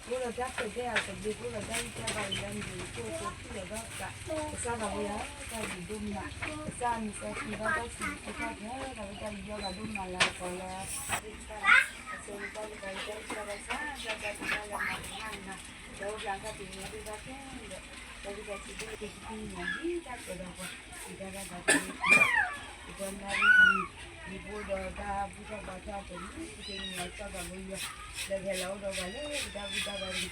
အိၣ်ဒီးတၢ်ခွဲးတၢ်ယာ်တဘ့ၣ် အိၣ်ဒီးတၢ်ဂံၢ်တၢ်ဘါလၢနံၤအဃိ အိၣ်ထီၣ်ဒီးတၢ် ကစၢ်သးဝဲယၤ တၢ်ဘျုးဒိၣ်မး, ကစၢ်အမံၤစီဆှံဘၣ်တၢ်စံးဘျုးစံးဖှိၣ်ဖဲ တၢ်ဝဲတၢ်ယူးယီၣ်ဘၣ်ဒိၣ်မးလၢအကီးလၢ အစိကတၢၢ် အစိကတၢၢ်လၢကီးလၢတၢ်ဂံၢ်တၢ်ဘါစၢ် တၢ်တၢ်တၢ်လၢမၤကမၣ်နၤ ဒီးအိၣ်ဘျးတၢ်တနံၤဒိၣ်ဘၣ်ခဲလၢာ် ဒီးဝံသးစူၤဒိၣ်က့ၤကသံၣ်ညါဒ်တၢ်ကၢၤဒီးပှၤ ဒ်တၢ်ဘၣ်သးဒ်န့ၣ် ပတနၣ်ရံၣ်အံၤ ဒ်ဘိဒီးတၢ်ဘူၣ်တၢ်ဘါတၢ်တနံၤ ပက့ၤကညီကီၢ်ဒီးဝဲယွၤ လၢကဟဲလီၤအိၣ်ဒီးပှၤလၢပတၢ်ဘူၣ်တၢ်ဘါတ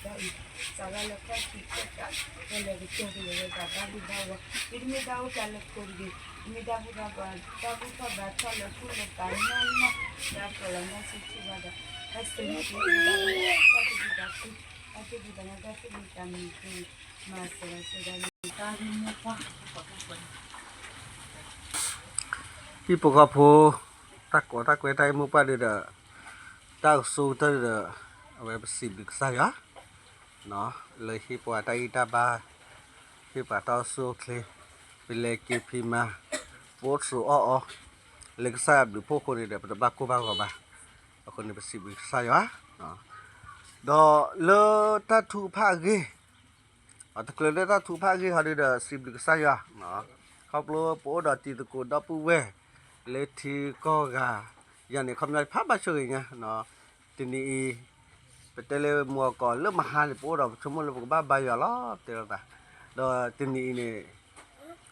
ကတီၢ်အံၤ စးထီၣ်လၢခီၣ်ထံးခီၣ်တၢ် ကလဲၤကကၢၤကလဲၤဝဲတၢ်ဘၣ်ဂ့ၤဘၣ်ဝါ ဒ်တမ့ၢ်တၢ်အိၣ်တၢ်လၢခိတဂ့ၤ တမ့ၢ်တၢ်ဘူၣ်တၢ်ဘါ တၢ်ဘူၣ်တၢ်ဘါထီၣ်လၢခိၣ်လၢသးနီၢ်နီၢ် တၢ်ကီၤလီၤနီၢ်ဆူၣ်ဆူၣ်ဘၣ်ဒီး တၢ်စံးဘျုးစံးဖှိၣ်ဘၣ်ဒီး တၢ်စံးဘျုးတၢ်စံး တၢ်စံးဘျုးတၢ်စံး တၢ်စံးဘျုးတၢ်စံး ဟံၣ်ဖိဃီဖိ တၢ်ကိးတၢ်ကွဲတၢ်ဂ့ၢ်မိၢ်ပှၢ်ဒုဒီး တၢ်ကဆိကတၢၢ်ဒုဒီး အဝဲပစံးဘျုးကစၢ်ယွၤ လၢဟ့ၣ်ပှၤတၢ်ဂံၢ်တၢ်ဘါ ဟ့ၣ်ပှၤတၢ်အိၣ်ဆူၣ်အိၣ်ချ့ ပလဲၤက့ၤဖံးမၤ ပအိၣ်ဆိးအီၣ်အီ လၢကစၢ်ယွၤဘျုးဖှိၣ်အဃိန့ၣ်ဒီး ပတဘၣ်ကိၢ်ဘၣ်ဂီၤဘၣ်. အဃိန့ၣ် ပစံးဘျုးကစၢ်ယွၤ ဒီးလၢတၢ်ထုကဖၣ်အဂ့ၢ် တချုးလၢတၢ်ထုကဖၣ်အဂ့ၢ်ဟီဒုဒီး စံးဘျုးကစၢ်ယွၤ ခီဖျိပအိၣ်ဒီးတံၤသကိးဒီပုၢ်ဝဲၢ် လၢထံကီၢ်ဂၤ ယၤန့ၣ် ခီပညီဖးဘၣ်ဆိၣ်ဂ့ၤညါ တနံၤအံၤ ပတဲလၢမုၢ်ဂီၤကီးလၢမဟါန့ၣ် ပအိၣ်ဒီးပဆိကမိၣ်လၢပကဘၣ်ဘါယွၤလီၤ တဲလိာ်သး ဒီးတနံၤအံၤန့ၣ်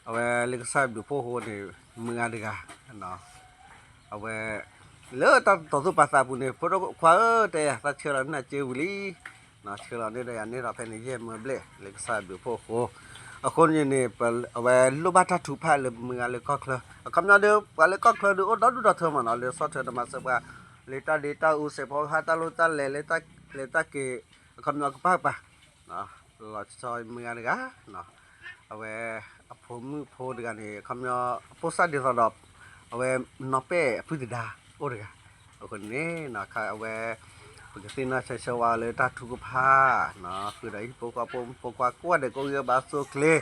အဝဲလၢကစၢ်ယွၤဘျုးဖှိၣ်အဃိန့ၣ် မုၢ်ဂၤတဂၤ အဝဲ လၢတၢ်တတီၤသူၣ်ပာ်သးပူၤန့ၣ် ဖိဒိၣ်ခွါဧၢ တဲယၤ သးဆှၢလီၤနၤစ့ဝံၤလံ ဆှၢလီၤန့ၢ်ဒီးယၤန့ၣ်ဒီးဖဲန့ၣ် ယဲၢ်မၢဘျဲၣ် လၢကစၢ်ယွၤဘျုးဖှိၣ်အဃိ အဃိန့ၣ်န့ၣ် အဝဲလိၣ်ဘၣ်တၢ်ထုကဖၣ်လၢမုၢ်ဂၤလၢကီၢ်ချၢ အခီပညီဒီး ပှၤလၢကီၢ်ချၢဒုးအိၣ်ဒီဒူၣ်ဒီထၢမးနီၤ လၢဆီၣ်ထွဲဒီးမၤစၢၤပှၤ လၢတၢ်ဒ့တၢ်အူ စဲးဖီကဟၣ်တၢ်လိၣ်တၢ်လဲၤ လၢတၢ်လဲၤတၢ်က့ၤ အခီပညီကပၤကပၤ လီၤဆီမုၢ်ဂၤတဂၤ အဝဲ အဖိမုၣ်ဖိတဂၤန့ၣ် အခီပညီ အဖိစၢ်ဒ်သိးဒီး အဝဲနီၢ်ပဲၢ်အဖုၣ်သဒါအိၣ်တဂၤ အဃိန့ၣ် အဝဲ ပကသ့ၣ်နီၣ်ဆၢဆၢဝဲလၢတၢ်ထုကဖၣ် ဃုာ်ဒီးဟံၣ်ဖိဃီဖိ ဖိခွါကိးဂၤဒဲး ကအိၣ်ဂံၢ်ဘါဆိးကျ့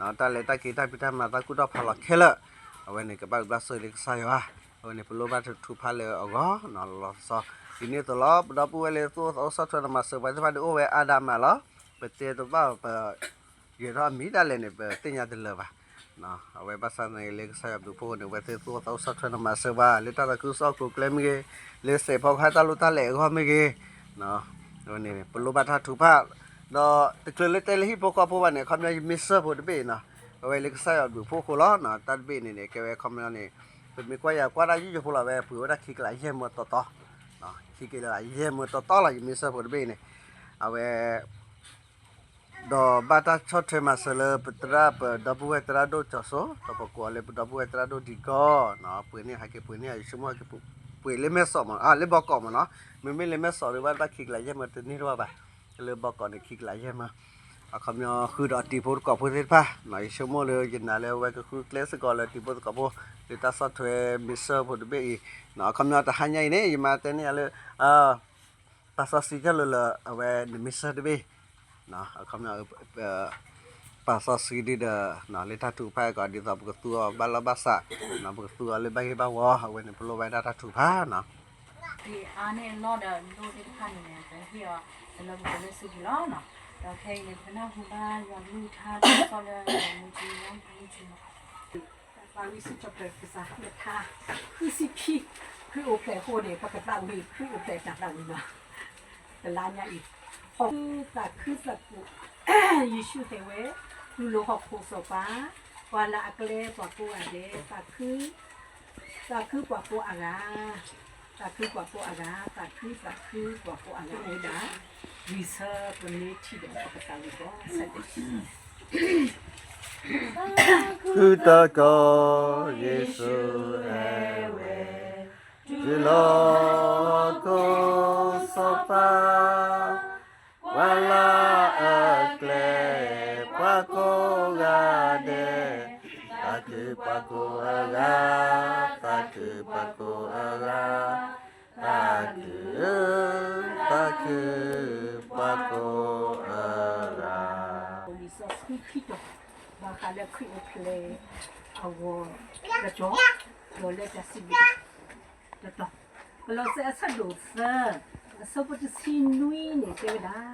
တၢ်လဲၤတၢ်က့ၤတၢ်ဖံးတၢ်မၤတၢ်ကူၣ်တၢ်ဖးလီၤခဲလၢာ် အဝဲန့ၣ် ကဘၣ်ဘျုးဘၣ်ဆိၣ်ဂ့ၤလၢကစၢ်ယွၤ အဝဲန့ၣ် ပလိၣ်ဘၣ်တၢ်ထုကဖၣ်လၢအဂီၢ် လီၤဆီ ဒ်န့ၣ်အသိးလီၤ ပဒီပုၢ်ဝဲၢ်လၢသူၣ်အိၣ်သးအိၣ်ဆီၣ်ထွဲဒီးမၤစၢၤပှၤသ့ၣ်တဖၣ်ဒုးအိၣ်ဝဲအါဒၣ်မးလီၤ ပတဲတဘၣ်ပ ယဲၤထီၣ်အမံၤဒၣ်လဲာ်န့ၣ် ပသ့ၣ်ညါတလၢာ်ဘၣ်. အဝဲဘၣ်ဆၣ်သနာ်က့ လၢကစၢ်ယွၤဘျုးဖှိၣ်အဃိန့ၣ် အဝဲသ့ၣ်သူၣ်အိၣ်သးအိၣ်ဆီၣ်ထွဲဒီးမၤစၢၤပှၤ လၢတၢ်သးခုကစီၣ်အကျဲမ့ၢ်ဂ့ၤ, လၢစဲးဖီကဟၣ်တၢ်လိၣ်တၢ်လဲၤအဂီၢ်မ့ၢ်ဂ့ၤ, အဝဲန့ၣ် ပလိၣ်ဘၣ်တၢ်ထုကဖၣ်, ဒီးတချုးလၢတဲလၢဟံၣ်ဖိဃီဖိဘၣ်န့ၣ် အခီပညီယမ့ၢ်စၢၢ်ဖိတဘ့ၣ်အံၤနီၤ, အဝဲလၢကစၢ်ယွၤဘျုးဖှိၣ်အဃိလီၤ. တၢ်တဘ့ၣ်န့ၣ်န့ၣ် ကဲဝဲအခီပညီန့ၣ် ပမ့ၢ်ကွၢ်ယၤကွၢ်တၢ်ယုၢ်ယိဖိလီၤ အဝဲပှ့ၤဝဲဒၣ်ခံကလးယဲၢ်မၢတီတီ, ခံကလးယဲၢ်မၢတီတီလီၤ ယမ့ၢ်စၢၢ်ဖိတဘ့ၣ်အံၤန့ၣ်, အဝဲ ဒီးဘၣ်တၢ်ဆီၣ်ထွဲမၤစၢၤလၢပသရၣ်ပဒီပုၢ်ဝဲၢ်သရၣ်ဒိၣ်ကၠီၤစိ, ဒီးပကိးအီၤလၢပဒီပုၢ်ဝဲၢ်သရၣ်ဒိၣ်ဒံကီ, ပှ့ၤန့ၢ်ဟဲက့ၤပှ့ၤန့ၢ် ယဆိကမိၣ်က့ၤပှ့ၤလၢမဲၢ်စီးမး, လၢဘီကီးမးနီၤ, မ့မ့ၢ်လၢမဲၢ်စီးဒီးဘၣ်တဘၣ်ခံကလးယဲၢ်မၢတန့ၢ်တဘၣ်ဘၣ်, လၢဘီကီးန့ၣ်ခံကလးယဲၢ်မၢ, အခီပညီဃုာ်ဒီးတံၤဖိသကိးဖိသ့ၣ်တဖၣ်, ယဆိကမိၣ်လၢယနာ်လၢအဝဲကဃုကျဲစ့ၢ်ကီးလၢတံၤဖိသကိးဖိ, လၢတၢ်ဆီၣ်ထွဲမ့ၢ်စၢၢ်ဖိတဘ့ၣ်အံၤ, အခီပညီတဟါညါအံၤန့ၣ် ယမၤတဲန့ၢ်ယၤလၢ ပာ်စီဆှံကၢ်လိၤလၢ အဝဲန့ၣ်မ့ၢ်စၢၢ်တဘ့ၣ်, အခီပညီ ပာ်စီဆှံဒ်ဒီး လၢတၢ်ထုကဖၣ်ကီး ဒ်သိးပကသူအီၤဘၣ်လီၢ်ဘၣ်စး, ပကသူအီၤလၢဘၣ်ဂ့ၢ်ဘၣ်ဝီ, အဝဲန့ၣ်ပလိၣ်ဘၣ်ဒၣ်တၢ်ထုကဖၣ်နီၤ. ဒ်အါန့ၢ်အလီၢ်ဒီးလိၣ်သ့ၣ်တဖၣ်န့ၣ်န့ၣ် ပဟ့ၣ်အီၤတလၢပကလၢစုပူၤလီၤ. ဒီးခဲအံၤန့ၣ် ပကနၢ်ဟူဘၣ်ယွၤကလုၢ်ကထါတၢ်ကစီၣ်လၢ မူထူယွၤမူထူ ပှၤဝံစိာ်ပၢၤကစၢ် လၢထါ ဃုဆံခံ ခရံာ်အိၣ်ဖျဲၣ်အဃိန့ၣ် ပကသးဝံၣ် ခရံာ်အိၣ်ဖျဲၣ်တၢ်သးဝံၣ်လီၤ. တလါညါအံၤ ဟီၣ်ခိၣ်သးခုသးကိး ယ့ၣ်ၡူးတဲဝဲ တူၢ်လိာ်ဟီၣ်ခိၣ်စီၤပၤ ပှၤလၢအကျဲပှၤကိးဂၤဒဲး သးခု သးခုပှၤကိးအဂၤ သးခုပှၤကိးအဂၤ သးခုသးခုပှၤကိးအဂၤဝဲဒၣ် ဝံၢ်ဆၢပမ့ၢ်ထံၣ်ဒီးပကသးဝံၣ်ကီး ဃုတၢ်ကီ ယ့ၣ်ၡူးအဲၣ်ဝဲ တူၢ်လိာ်ဟီၣ်ခိၣ်စီၤပၤ ပှၤလၢအကျဲ ပှၤကိးဂၤဒဲး, သးခုပှၤကိးအဂၤ, သးခုပှၤကိးအဂၤ, သးခု, သးခုပှၤကိးအဂၤ. လံာ်စီဆှံခံတီၤ ဘၣ်ဃးလၢခရံာ်အိၣ်ဖျဲၣ်အဂီၢ်တတီၤ, ဒီးလၢတၢ်စံးဘျုးတတီၤ, ကလီးစဲအဆၢဒိၣ်သၢ, အဆၢဖိတဆံနွံန့ၣ် တဲဝဲဒၣ်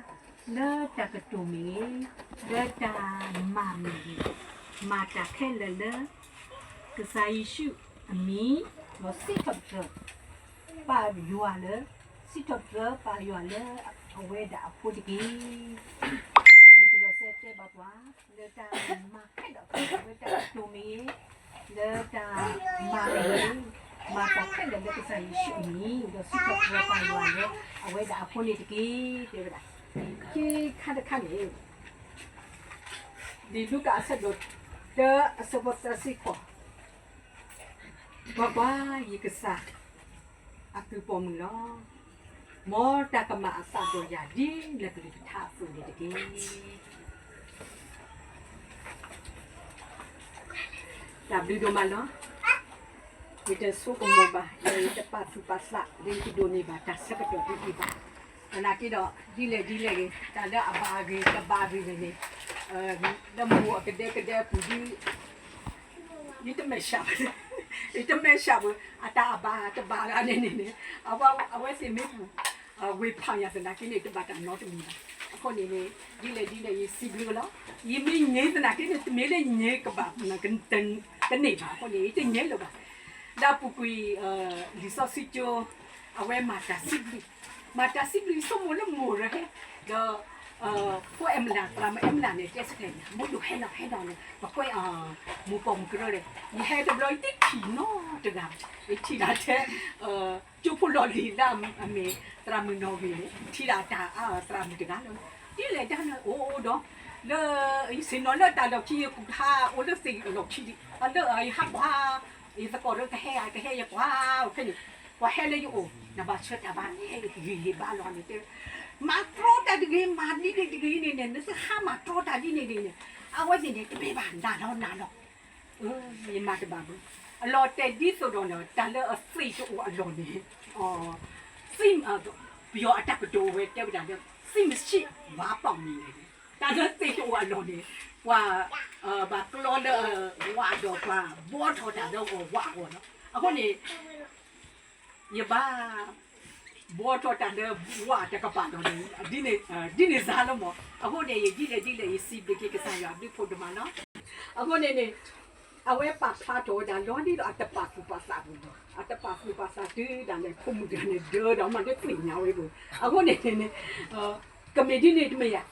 လၢတၢ်ကတိၤမ့ၢ်ဂ့ၤ, လၢတၢ်မၤမ့ၢ်ဂ့ၤ, မၤတၢ်ခဲလၢာ်လၢ ကစၢ်ယ့ၣ်ၡူးအမံၤ, ဒီးစံးထီၣ်ပတြၢၤ ပၢ်ယွၤလၢ, စံးထီၣ်ပတြၢၤပၢ်ယွၤလၢအဝဲဒၣ်အဃိတက့ၢ်. လံာ်ကလီးစဲတဲဘၣ်ပှၤ, လၢတၢ်မၤခဲလၢာ်အဃိ အဝဲတၢ်ကတိၤမ့ၢ်ဂ့ၤ, လၢတၢ်မၤမ့ၢ်ဂ့ၤ, မၤတၢ်ခဲလၢာ်လၢကစၢ်ယ့ၣ်ၡူးအမံၤ, ဒီးစံးထီၣ်ပတြၢၤပၢ်ယွၤလၢအဝဲဒၣ်အဃိန့ၣ်တက့ၢ်, တဲဝဲဒၣ်. ခံခါတခါန့ၣ် လံာ်လူၤကၣ်အဆၢဒိၣ်တၢ အဆၢဖိသၢဆံဃိး, ကွၢ်ကွၢ်, ယကစၢ် အသုးပိာ်မုၣ်လီၤ. မ်တၢ်ကမၣ်အသးဒီးယၤဒ်နကလုၢ်ကထါအသိးန့ၣ်တက့ၢ်. တၢ်ဘျုးဒိၣ်မးလီၤ. ယတဆိကမိၣ်ဘၣ်, ယတပာ်သူၣ်ပာ်သး, လၢယတဒိးန့ၢ်ဘၣ်တၢ်ဆၢကတီၢ်ဒ်အံၤဘၣ်. သနာ်က့ဒီး ဒ်လဲၣ်ဒ်လဲၣ်ဂ့ၤ, တၢ်လၢအဘၣ်အဂ့ၤတဘၣ်အဂ့ၤန့ၣ်န့ၣ်, လၢမိၢ်အကဒဲကဒဲအပူၤဒ် ယတမဲာ်ဆှးဘၣ်, ယတမဲာ်ဆှးဘၣ်, အတၢ်အဘၣ်တဘၣ်ဂၤန့ၣ်န့ၣ်န့ၣ်, အဝဲသ့ၣ်မ့ၢ်ပူၤ, ဝ့ၢ်ဖးယၤသနာ်က့န့ၣ် တဘၣ်တၢ်နီတမံၤဘၣ်. အဃိန့ၣ်န့ၣ် ဒ်လဲၣ်ဒ်လဲၣ်ယစံးဘျုးလီၤ. ယမ့ၢ်န့ၢ်သနာ်က့န့ၣ် တမ့ၢ်လၢယန့ၢ်ကဘၣ်, တန့ၢ်ဘၣ်အဃိန့ၣ် ယတန့ၢ်လၢၤဘၣ်. လၢအပူၤကွံာ် လံာ်စီဆှံကၠိ အဝဲမၤတၢ်စံးဘျုး, မၤတၢ်စံးဘျုး ယဆိကမိၣ်လၢမိၢ်ရၢဟဲ, ဒီး ဖိအဲမလး သရၣ်မုၣ်အဲမလးန့ၣ် တဲဆၢထၢၣ်န့ၣ် မိၢ်ဒိၣ်ဟဲနီၤဟဲနီၤန့ၣ် ပကွဲ မိၢ်ပိာ်မုၣ်ကရၢန့ၣ် ယဟဲတဘျီ ယတထံၣ်နီတဂၤ, ယထံၣ်ဒၣ်ထဲ ကၠိဖိလီၢ်လံၤလၢအမ့ၢ် သရၣ်မုၣ်နီၣ်ဂံၢ်န့ၣ် ထံၣ်ဒၣ်တၢ်သရၣ်မုၣ်တဂၤလီၤ. ဒ်လဲၣ်ဒ်လဲၣ်အိၣ်ဒီး လၢ ယဆ့ၣ်နီၤလၢတၢ်လီၢ်ခံ ယကူၣ်ဟးအိၣ်လၢသ့ၣ်လီၢ်ခံ, လၢယဟးကွၢ် ယသကိးဒီးကဟဲ ကဟဲယကွၢ် ခဲန့ၣ် ပှၤဟဲလၢယအိၣ် နဘၣ်ဆှၢတၢ်ဘၣ် ဟဲဂ့ၤဂ့ၤဘၣ်လီၤန့ၣ်တဲ မၤတြီတၢ်တဂ့ၤ မၤဒ်န့ၣ်တဂ့ၤန့ၣ်န့ၣ် နတဟးမၤတြီတၢ်ဒ်န့ၣ်ဒ်န့ၣ်, အဝဲသ့ၣ်န့ၣ် တမ့ၢ်ဘၣ် နၤလီၤနၤလီၤ. ယမၤတဘၣ်ဘၣ်. အလီၤတဲာ်ဒ်သိးဒီးန့ၣ် တၢ်လၢအသ့ၣ်တအိၣ်အလီၢ်န့ၣ် ပယီၤအတၢ်ကတိၤဝဲတဲဝဲဒၣ်လၢ သ့ၣ်မဆံး ဝါပေါက်မြေန့ၣ်, တၢ်လၢသ့ၣ်တအိၣ်အလီၢ်န့ၣ် ပှၤ ဘၣ်ကျီလၢဝးဒီးပှၤဘှီထီၣ်တၢ်လၢဝးအဂီၢ်လီၤ. အဃိန့ၣ် ယဘၣ် ဘှီထီၣ်တၢ်လၢဝးတကပၤဒီးန့ၣ် ဒ်န့ၣ်စါလီၤမး. အဃိန့ၣ် ယဒ်လဲၣ်ဒ်လဲၣ် ယစံးဘျုးက့ၤကစၢ်ယွၤအဘျုးဖးဒိၣ်မးလီၤ. အဃိန့ၣ်န့ၣ် အဝဲပာ်ဖျါထီၣ်ဝဲဒၣ်လီၤဒ်ဒီးအတပာ်သူၣ်ပာ်သးပူၤလီၤ. အတပာ်သူၣ်ပာ်သးတုၤဒၣ်လဲာ် ဖိမုၣ်တဂၤန့ၣ် ဒၢဒီးမးလၢသ့ၣ်ညါဝဲဘၣ်. အဃိန့ၣ်န့ၣ် ကမ့ၢ်ဒ်န့ၣ်တမ့ၢ်ဧါ.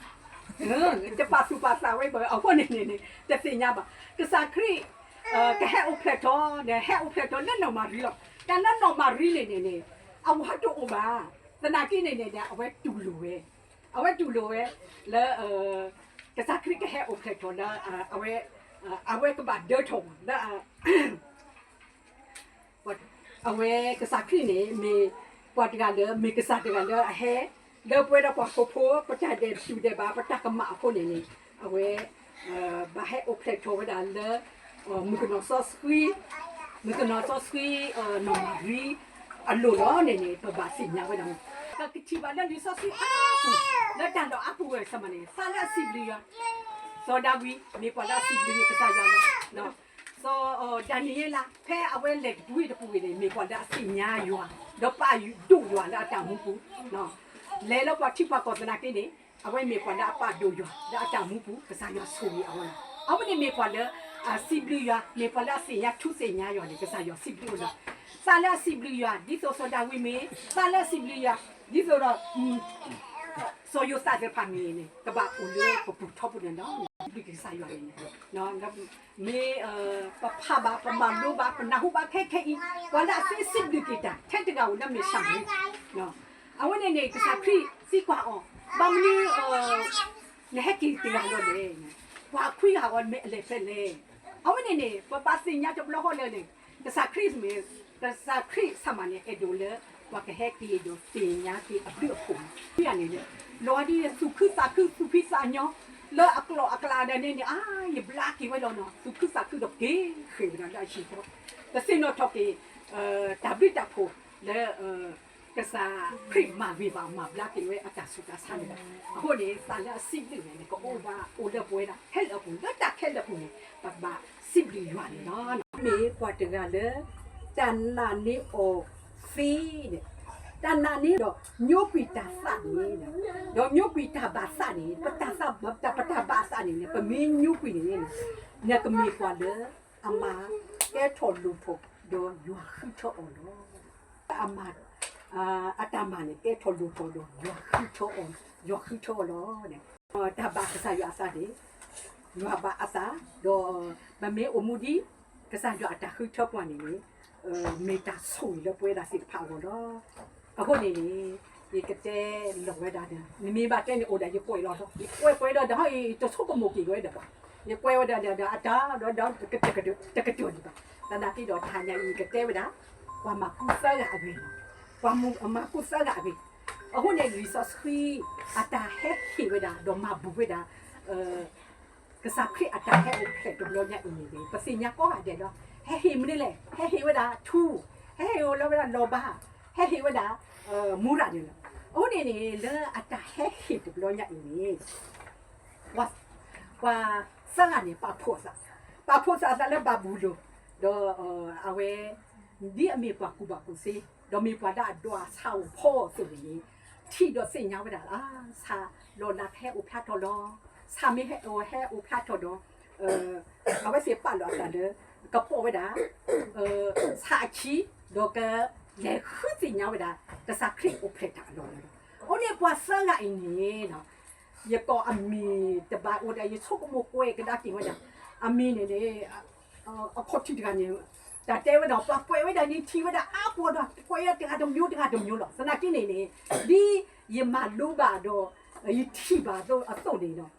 တပာ်သူၣ်ပာ်သးဝဲဘၣ် အဃိန့ၣ်န့ၣ်န့ၣ် တသ့ၣ်ညါဘၣ်. ကစၢ်ခရံာ် ကဟဲအိၣ်ဖျဲၣ်ထီၣ်န့ၣ် ဟဲအိၣ်ဖျဲၣ်ထီၣ်လၢနီၢ်မၤရံလီၤ. တၢ်လၢနီၢ်မၤရံန့ၣ်န့ၣ်န့ၣ် အဝၤတအိၣ်ဘၣ်. သနာ်က့န့ၣ်န့ၣ် အဝဲတူၢ်လိာ်ဝဲ, အဝဲတူၢ်လိာ်ဝဲ လၢ ကစၢ်ခရံာ်ကဟဲအိၣ်ဖျဲၣ်ထီၣ်လၢ အဝဲ အဝဲကဘၣ်ဒၢထီၣ်လၢ အဝဲကစၢ်ခရံာ်န့ၣ် မ့ၢ်ပှၤတဂၤလၢ မ့ၢ်ကစၢ်တဂၤလၢအဟဲ လၢပဝဲဒီးပှၤဟီၣ်ခိၣ်ဖိ ပတၢ်ဒဲးတူၢ်ဒဲးဘး ပတၢ်ကမၣ်အဃိန့ၣ်န့ၣ် အဝဲ ဘၣ်ဟဲအိၣ်ဖျဲၣ်ထီၣ်ဝဲဒၣ်လၢ မုၣ်ကနီၤစီဆှံ မုၣ်ကနီၤစီဆှံ နီၢ်မၤရံ အလိၤလီၤန့ၣ်န့ၣ် ပဘၣ်သ့ၣ်ညါဝဲဒၣ်. ပကထံၣ်ဘၣ်လၢလံာ်စီဆှံအါပူၤ လၢတၢ်လီၢ်အါပူၤဝဲစ့ၢ်မးန့ၣ် သးလၢအစံးဘျုးယွၤ, စီၤဒၤဝံး မ့ၢ်ပှၤလၢအစံးဘျုးကစၢ်ယွၤလီၤ. စီၤဒၤနံးယ့လး ဖဲအဝဲလဲၤတပူၤဝံၤတပူၤဝံၤန့ၣ် မ့ၢ်ပှၤလၢအသ့ၣ်ညါယွၤ ဒီးပာ်ဒိၣ်ယွၤလၢအတၢ်မူပူၤ လဲၤလၢပှၤထံပှၤကီၢ်သနာ်က့န့ၣ် အဝဲမ့ၢ်ပှၤလၢအပာ်ဒိၣ်ယွၤ လၢအတၢ်မူပူၤ ကစၢ်ယွၤဆိၣ်ဂ့ၤအီၤလီၤ. အဝဲန့ၣ်မ့ၢ်ပှၤလၢ အစံးဘျုးယွၤ မ့ၢ်ပှၤလၢအသ့ၣ်ညါထူသ့ၣ်ညါယွၤန့ၣ် ကစၢ်ယွၤစံးဘျုးအီၤလီၤ. သးလၢအစံးဘျုးယွၤ ဒ်သိးစီၤဒၤဝံးမ့ၢ် သးလၢအစံးဘျုးယွၤ ဒ်သိးဒီး စီၤယိၤသးသ့ၣ်တဖၣ်မ့ၢ်န့ၣ် ကဘၣ်အိၣ်လၢပပူၤထီဘိန့ၣ်လီၤ. စံးဘျုးက့ၤကစၢ်ယွၤန့ၣ် မ့ၢ် ပဖးဘၣ် ပမၤလိဘၣ် ပနၢ်ဟူဘၣ်ခဲခဲအံၤ ပှၤလၢအသ့စံးဘျုးက့ၤတၢ် ထဲတဂၤဧိၤလၢမ့ၢ်ၡၤမရံ အဝဲန့ၣ်န့ၣ် ကစၢ်ခရံာ်သံကွၢ်အီၤ ဘၣ်မနုၤ နဟဲက့ၤတဂၤလီၤလဲၣ်. ပှၤခွံဂၤအံၤမ့ၢ်အလဲၤဖဲလဲၣ်. အဝဲန့ၣ်န့ၣ် ပဘၣ်သ့ၣ်ညါတဘျီဃီလၢန့ၣ် ကစၢ်ခရံာ်မ့ၢ် ကစၢ်ခရံာ်ဆၢမးန့ၣ် အဲၣ်ဒိးလၢ ပှၤကဟဲက့ၤဒီးသ့ၣ်ညါက့ၤအဘျုးအဖှိၣ်န့ၣ် လီၤဒ်န့ၣ် သူၣ်ခုသးခု သူၣ်ဖှံသးညီ လၢအကျိာ်အကျဲဒၣ်န့ၣ်န့ၣ် အါ ယဘျါက့ၤဝဲလီၤနီၤ သူၣ်ခုသးခုဒီးက့ၤဃ့ၢ်ဝဲဒၣ်လၢအဟံၣ်ဃီ ကသ့ၣ်နီၣ်ထီၣ်က့ၤ တၢ်ဘျုးတၢ်ဖှိၣ်လၢ ကစၢ်ခရံာ်မၤဂ့ၤဘၣ်မၤဘျါက့ၤဝဲအတၢ်ဆူးတၢ်ဆါန့ၣ်လီၤ. အဃိန့ၣ် သးလၢအစံးဘျုးန့ၣ် ကအိၣ်ဘၣ်အိၣ်လၢပဝဲဒၣ်ခဲလၢာ်အပူၤ လၢတၢ်ခဲလၢာ်အပူၤန့ၣ် ပဘၣ်စံးဘျုးယွၤန့ၣ်လီၤ. မ့ၢ်ပှၤတဂၤလၢ တၢ်နာ်န့ၢ်အီၤသ့န့ၣ် တၢ်နာ်န့ၣ်ဒီး ညိကွံာ်တၢ်သၣ်န့ၣ်, ဒီးညိကွံာ်တၢ်ဘၣ်သးန့ၣ်, ပတၢ်သၣ်, ပတၢ်ဘၣ်သးန့ၣ်န့ၣ် ပမ့ၢ်ညိကွံာ်န့ၣ်န့ၣ်, နကမ့ၢ်ပှၤလၢအမၤကဲထီၣ်လိၣ်ထီၣ်ဒီးယွၤဃုထၢအီၤလီၤ. အမၤ, အတၢ်မၤန့ၣ် ကဲထီၣ်လိၣ်ထီၣ်ဒီးယွၤဃုထၢအီၤ, ယွၤဃုထၢအီၤလီၤ. တၢ်ဘၣ်ကစၢ်ယွၤအသးန့ၣ်, ယွၤဘၣ်အသး, ဒီးပမ့ၢ်အိၣ်မူဒ်ကစၢ်ယွၤအတၢ်ဃုထၢပှၤန့ၣ်န့ၣ်, မ့ၢ်တၢ်ဆိၣ်ဂ့ၤလၢပဝဲဒၣ်သ့ၣ်တဖၣ်အဂီၢ်လီၤ. အဃိန့ၣ်န့ၣ်, ယကတဲလီၤဝဲဒၣ်ဒီး နမ့ၢ်ဘၣ်တဲန့ၣ်အိၣ်ဒၣ်ယကွဲးလီၤလီၤ, ယကွဲးပှဲၤဒီးဒီး ယတဆိကမိၣ်က့ၤဝဲဒီးဘၣ်, ယကွဲးဝဲဒၣ်ဒီးဒီးအတၢ်ဒီးဒီး တကတၢၢ်ဒံးဘၣ်. သနာ်က့ဒီးတဟါညါအံၤ ယကတဲဝဲဒၣ် ပှၤမၤကူသၢဂၤအဂ့ၢ်, ပှၤမၤကူသၢဂၤအဂ့ၢ်. အဃိန့ၣ် လံာ်စီဆှံအတၢ်ဟဲဟ့ၣ်ဝဲဒၣ် ဒီးမၤဘူးဝဲဒၣ် ကစၢ်ခရံာ်အတၢ်ဟဲအိၣ်ဖျဲၣ်တဘျီညါအံၤန့ၣ် ပသ့ၣ်ညါကိးဂၤဒဲးလီၤ. ဟဲဟ့ၣ်မနုၤလဲၣ်, ဟဲဟ့ၣ်ဝဲဒၣ်ထူ, ဟဲဟ့ၣ်ဝဲဒၣ်လီၤဘၣ်, ဟဲဟ့ၣ်ဝဲဒၣ် မူရၤန့ၣ်လီၤ. အဃိန့ၣ်န့ၣ် လၢအတၢ်ဟဲဟ့ၣ်တဘျီညါအံၤန့ၣ် ပှၤသၢဂၤန့ၣ် ပာ်ဖှိၣ်အသး, ပာ်ဖှိၣ်သးအသးလၢဘၤဘူၤလိၣ်, ဒီးအဝဲ ဒ်အမ့ၢ်ပှၤကူၣ်ဘၣ်ကူၣ်သ့, ဒီးမ့ၢ်ပှၤလၢအဒွးဆၣ်အိၣ်ဖီအသိးန့ၣ်, ထံၣ်ဒီးသ့ၣ်ညါဝဲဒၣ်လၢ ဆၣ်လီၤလးကဟဲအိၣ်ဖျါထီၣ်လီၤ. ဆၣ်မ့ၢ်ဟဲအိၣ်ဖျါထီၣ်ဒီး အဝဲသ့ၣ်ပာ်လီၤအသးလၢ ကပိာ်ဝဲဒၣ် ဆၣ်အခံ, ဒီးကလဲၤဃုသ့ၣ်ညါဝဲဒၣ် ကစၢ်ခရံာ်အိၣ်ဖျဲၣ်တၢ်အလီၢ်လီၤ. အဃိန့ၣ် ပှၤသၢဂၤအံၤန့ၣ် ယကိးအမံၤတဘၣ်အိၣ်ဒီး ယဆိကမိၣ်ကွဲးကဒါက့ၤဝဲဒၣ် အမံၤန့ၣ်န့ၣ် အခီၣ်ထံးတဂၤန့ၣ် တၢ်တဲဝဲဒၣ် ပှၤကွဲးဝဲဒၣ်န့ၣ် ထံၣ်ဝဲဒၣ်အါပှီၢ်ဒီး ကွဲးဝဲဒၣ်တဂၤတမံၤတဂၤတမံၤလီၤ. သနာ်က့န့ၣ်န့ၣ် ဒ်ယမၤလိဘၣ်ဒီး ယထံၣ်ဘၣ်အသိးန့ၣ်ဒီး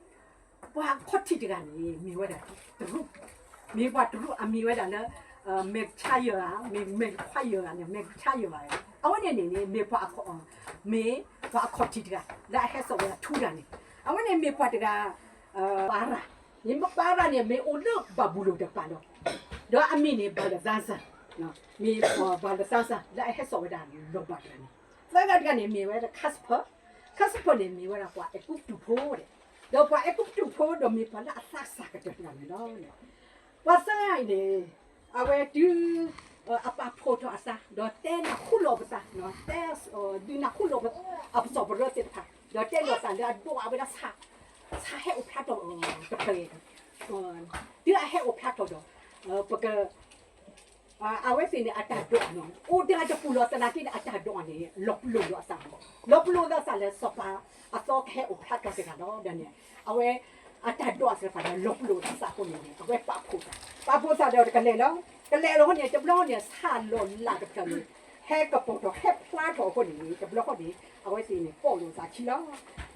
ပှၤအခီၣ်ထံးတဂၤန့ၣ် မ့ၢ်ဝဲဒၣ်တရူး, မ့ၢ်ပှၤတရူးအမံၤဝဲဒၣ်လၢ မဲာ်ကဆါယၢၤဧါ, မ့ၢ်မဲာ်ခွါယၢၤဧါန့ၣ် မဲာ်ကဆါယၢၤဧါ, အဝဲန့ၣ်န့ၣ်န့ၣ် မ့ၢ်ပှၤအခီၣ်, မ့ၢ်ပှၤအခီၣ်ထံးတဂၤ လၢအဟဲစိာ်ဝဲဒၣ်ထူတဂၤန့ၣ်, အဝဲန့ၣ်မ့ၢ်ပှၤတဂၤ ပၤရၣ်, မ့ၢ်ပၤရၣ်န့ၣ် မ့ၢ်အိၣ်လၢဘၤဘူၤလိၣ်တကပၤလီၤ. ဒီးအမံၤန့ၣ် ဘၤလသၤစၤ, မ့ၢ်ဘၤလသၤစၤ လၢအဟဲစိာ်ဝဲဒၣ်လီၤဘၣ်တဂၤန့ၣ်, သၢဂၤတဂၤန့ၣ် မ့ၢ်ဝဲဒၣ်ခါစဖၢၣ်, ခါစဖၢၣ်န့ၣ် မ့ၢ်ဝဲဒၣ်ပှၤအဲၤကူပတူးဖိဒီး, ဒီးပှၤအဲၤကူပတူးဖိဒီးမ့ၢ်ပှၤလၢအသးစၢ်ကတၢၢ်တဂၤန့ၣ်လီၤ. ပှၤသၢဂၤအံၤန့ၣ် အဝဲတုၤ အပာ်ဖှိၣ်ထီၣ်အသး ဒီးတဲနၢ်ဟူလီၤပသး, တဲ ဒုးနၢ်ဟူလီၤအပစီၣ်ပရၢသ့ၣ်တဖၣ် ဒီးတဲလိာ်သးလၢအဒိးဝဲဒၣ်ဆၣ်, ဆၣ်ဟဲအိၣ်ဖျါထီၣ်တဖျၢၣ်, တုၤအဟဲအိၣ်ဖျါထီၣ်ဒီး ပက အဝဲသ့ၣ်န့ၣ် အတၢ်ဒိးန့ၣ် အိၣ်တဂၤတပူၤလီၤ. သနာ်က့န့ၣ် အတၢ်ဒိးန့ၣ် လီၤပလိာ်လိာ်အသး, လီၤပလိာ်လိာ်အသးလၢစီၤပၤအသီကဟဲအိၣ်ဖျါထီၣ်တဂၤလီၤ. ဒီးန့ၣ် အဝဲအတၢ်ဒိးအသးတဖၣ်န့ၣ် လီၤပလိာ်လိာ်အသးအဃိန့ၣ်န့ၣ် အဝဲပာ်ဖှိၣ်သး, ပာ်ဖှိၣ်သးဒီးကလဲၤလီၤ. ကလဲၤလီၤအဃိန့ၣ် တဘျီန့ၣ် ဆၣ်လီၤလးတဖျၢၣ်န့ၣ် ဟဲကပီၤထီၣ် ဟဲဖျါထီၣ်အဃိန့ၣ်န့ၣ် တဘျီဃီန့ၣ် အဝဲသ့ၣ်န့ၣ် ပိာ်လိာ်သးခံလီၤ.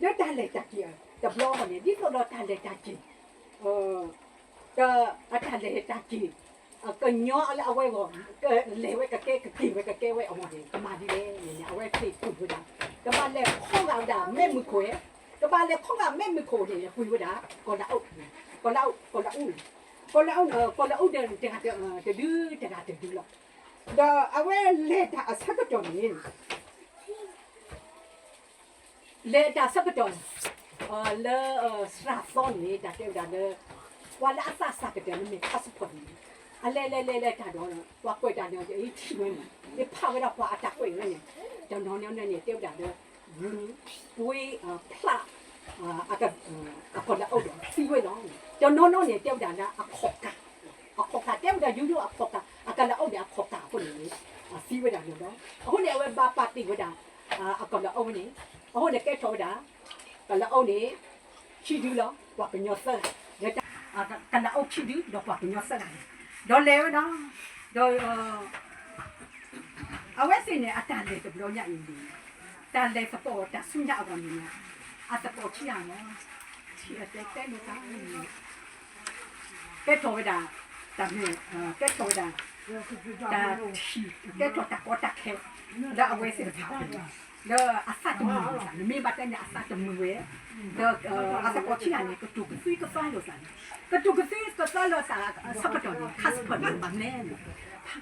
လၢတၢ်လဲၤတၢ်က့ၤတဘျီဃီန့ၣ် ဒ်သိးဒီးတၢ်လဲၤတၢ်က့ၤ အတၢ်လဲၤတၢ်က့ၤ ကညီလၢအဝဲအဂီၢ် လဲၤဝဲကကဲ ကက့ၤဝဲကကဲဝဲအဂီၢ်န့ၣ် ကမၤဒ်လဲၣ်န့ၣ် အဝဲသ့ၣ်ကွံာ်ဝဲဒၣ် ကဘၣ်လဲၤခီဂာ်ဝဲဒၣ်မဲးမုၢ်ခိၣ်ဧါ, ကဘၣ်လဲၤခီဂာ်မဲးမုၢ်ခိၣ်န့ၣ် ကွံာ်ဝဲဒၣ် ကီၤလၤအူး, ကီၤလၤအူး, ကီၤလၤအူးန့ၣ်, ကီၤလၤအူးန့ၣ် ကီၤလၤအူးဒီးတဂၤတဒု တဂၤတဒုလီၤ. ဒီးအဝဲလဲၤတၢ်အဆၢကတီၢ်န့ၣ် လဲၤတၢ်ဆၢကတီၢ် လၢ စှၤသီန့ၣ် တၢ်တဲဝဲဒၣ်လၢ ပှၤလၢအသးစၢ်ကတၢၢ်လၢမ့ၢ်ခါစဖီၣ်န့ၣ် အလဲၤလဲၤလဲၤလဲၤတၢ်ဒီး ပှၤကွဲးတၢ်န့ၣ် ယထံၣ်ဝဲန့ၣ် ယဖးဝဲဒၣ်ပှၤအတၢ်ကွဲးဝဲန့ၣ် တနီၤနီၤန့ၣ် တဲဝဲဒၣ်လၢ ပှ့ၤဖျး အကီၤလၤအူးဒီးသံဝဲလီၤ. တနီၤနီၤန့ၣ် တဲဝဲဒၣ်လၢအခီၣ်ကၢ် အခီၣ်ကၢ် တဲဝဲဒၣ်ယူဒိၣ်အခီၣ်ကၢ် အကီၤလၤအူးန့ၣ်အခီၣ်ကၢ်အဃိန့ၣ် သံဝဲဒၣ်န့ၣ်လီၤ. အဃိန့ၣ် အဝဲဘၣ်ပာ်တ့ၢ်ဝဲဒၣ် အကီၤလၤအူးန့ၣ် အဃိန့ၣ်ကဲထီၣ်ဝဲဒၣ် ကီၤလၤအူးန့ၣ် ခံဒုလီၤ ပှၤကညီသၢဂၤ လၢတၢ် ကီၤလၤအူးခံဒု ဒီးပှၤကညီသၢဂၤန့ၣ် ဒီးလဲၤဝဲဒီး ဒီး အဝဲသ့ၣ်န့ၣ် အတၢ်လဲၤတဘျီညါအံၤန့ၣ် တၢ်လဲၤသကိးတၢ်ဆူညါအဂီၢ်န့ၣ် အသကိးခံဂၤလီၤ. ထံၣ်အတဲတဲလိာ်သး ကဲထီၣ်ဝဲဒၣ် တၢ်မ့ၢ် ကဲထီၣ်ဝဲဒၣ် တၢ်ထံၣ် ကဲထီၣ်တၢ်ကီတၢ်ခဲ လၢအဝဲသ့ၣ်တဖၣ်အဂီၢ် လၢအသးတမုာ်လိာ်သး နမ့ၢ်ဘၣ်တဲန့ၣ် အသးတမုာ်ဝဲ ဒီးအသကိးခံဂၤန့ၣ် ကတိၤကသွံကသါလိာ်သးန့ၣ် ကတိၤကသွံကသါလိာ်သးအဆၢကတီၢ်န့ၣ် ခါစဖီၣ်န့ၣ် ဘၣ်မနုၤလဲၣ်န့ၣ်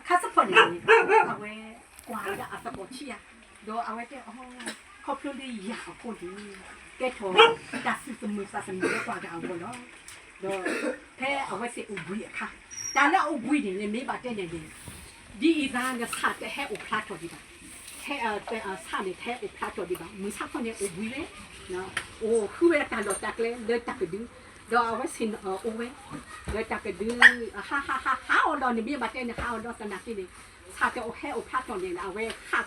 ခါစဖီၣ်န့ၣ် အဝဲကွၢ်ဝဲဒၣ်အသကိးခံဂၤ ဒီးအဝဲတဲအီၤ ခီဖျိလၢယၤအဃိန့ၣ် ကဲထီၣ်တၢ်သူၣ်တမုာ်သးတမုာ်လၢပှၤဂၤအဂီၢ်လီၤ. ဒီးဖဲအဝဲသ့ၣ်အိၣ်ဘှံးအခါ တၢ်လၢအအိၣ်ဘှံးန့ၣ်န့ၣ် မ့ၢ်ဘၣ်တဲန့ၣ်န့ၣ် ဒ်အံၤသးနဆၣ်တဟဲအိၣ်ဖျါထီၣ်ဒံးဘၣ်. ဟဲ, ဆၣ်န့ၣ် တဟဲအိၣ်ဖျါထီၣ်ဒံးဘၣ်, မုၢ်ဆါခီန့ၣ် အိၣ်ဘှံးဝဲ, အိၣ်ဃုဝဲဒၣ်တၢ်လီၢ်တၢ်ကျဲလၢတၢ်ကဒု, ဒီးအဝဲသ့ၣ်အိၣ်ဝဲ လၢတၢ်ကဒု, ဟးဟးဟးဟးအီၤဒီး နမ့ၢ်ဘၣ်တဲန့ၣ် ဟးအီၤဒီးသနာ်က့န့ၣ်, ဆၣ်တဟဲအိၣ်ဖျါထီၣ်န့ၣ် အဝဲ ဟး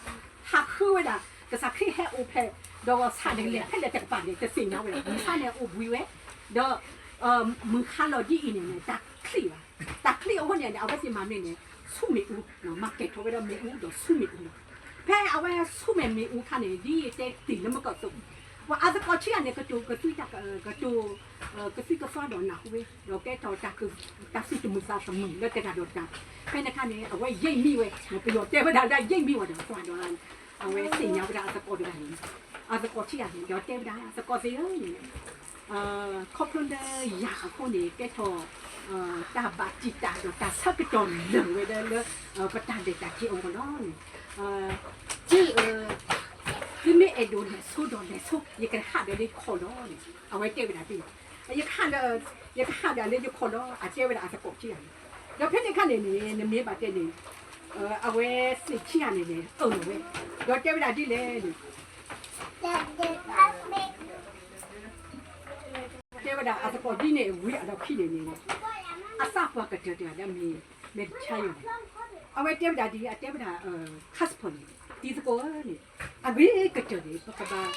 ဃုဝဲဒၣ်, ကစၢ်ခရံာ်ဟဲအိၣ်ဖျဲၣ်, ဒီးဆၣ်န့ၣ်လဲၤဖဲလဲၣ်တကပၤန့ၣ် တသ့ၣ်ညါဝဲဒၣ်, မုၢ်ဆါန့ၣ်အိၣ်ဘှံးဝဲ, ဒီး မုၢ်ဟါလီၤဒ်အံၤန့ၣ်န့ၣ် တၢ်ချံၣ်ဘၣ်, တၢ်ချံၣ်အဃိန့ၣ် အဝဲသ့ၣ်မၤမ့ၢ်န့ၣ် ဆူမ့ၣ်အူ, မၤကဲၤထီၣ်ဝဲဒၣ်မ့ၣ်အူဒီးဆူမ့ၣ်အူလီၤ. ဖဲအဝဲဆူမဲာ်မ့ၣ်အူအခါန့ၣ် ဒ်ယတဲတ့ၢ်လၢမုၢ်ကီၢ်သိး, ပှၤအသကိးဆံးဂၤန့ၣ် ကတိၤကသွံ, ကတိၤ, ကသွံကသွါဒီးနၢ်ဟူဝဲ, ဒီးကဲထီၣ် တၢ်သူၣ်တမုာ်သးတမုာ်လၢတဂၤဒီးတဂၤ, ဖဲန့ၣ်အခါန့ၣ် အဝဲယိမ့ၢ်ဝဲ, ပယီၤတဲဝဲဒၣ်လၢယိမ့ၢ်ဝဲဒီး ပှၤဒီး အဝဲသ့ၣ်ညါဝဲဒၣ်အသကိးတဂၤန့ၣ်, အသကိးဆံးဂၤန့ၣ် ဒီးတဲဝဲဒၣ် အသကိးသ့ၣ်ဧၢန့ၣ်, ခီဖျိလၢယၤအဃိန့ၣ် ကဲထီၣ် တၢ်ဘၣ်တံာ်တာ်ဒီးတၢ်ဆၢကတီၢ်လၢာ်ဝဲဒၣ်လၢ ပတၢ်လဲၤတၢ်က့ၤအဂီၢ်လီၤန့ၣ်, က့, သုမ့ၢ်အဲၣ်ဒိးလဲၤဆိဒီးလဲၤဆိ, ယကဟးဒီးလၢယခီၣ်လီၤန့ၣ် အဝဲတဲဝဲဒၣ်ဒ်န့ၣ်, ယကဟးဒီး, ယကဟးဒီးလၢယခီၣ်လီၤ အတဲဝဲဒၣ်အသကိးဆံးဂၤန့ၣ်, ဒီးဖဲန့ၣ်အခါန့ၣ်န့ၣ် နမ့ၢ်ဘၣ်တဲန့ၣ်, အဝဲသ့ၣ်ဆံးဂၤန့ၣ်န့ၣ် အၢၣ်လီၤဝဲ, ဒီးတဲဝဲဒၣ်ဒ်လဲၣ်န့ၣ် တဲဝဲဒၣ်အသကိးဒ်န့ၣ်ဝံၤအလီၢ်ခံန့ၣ်န့ၣ်, အသးပှၢ်ကတၢၢ်တဂၤလၢအမ့ၢ် မဲာ်တဆါယီၤန့ၣ်, အဝဲတဲဝဲဒၣ်ဒ်အံၤ, အတဲဝဲဒၣ် ခါစဖီၣ်န့ၣ်, တံၤသကိးဧၢန့ၣ်, အဂ့ၤကတၢၢ်န့ၣ် ပကဘၣ်,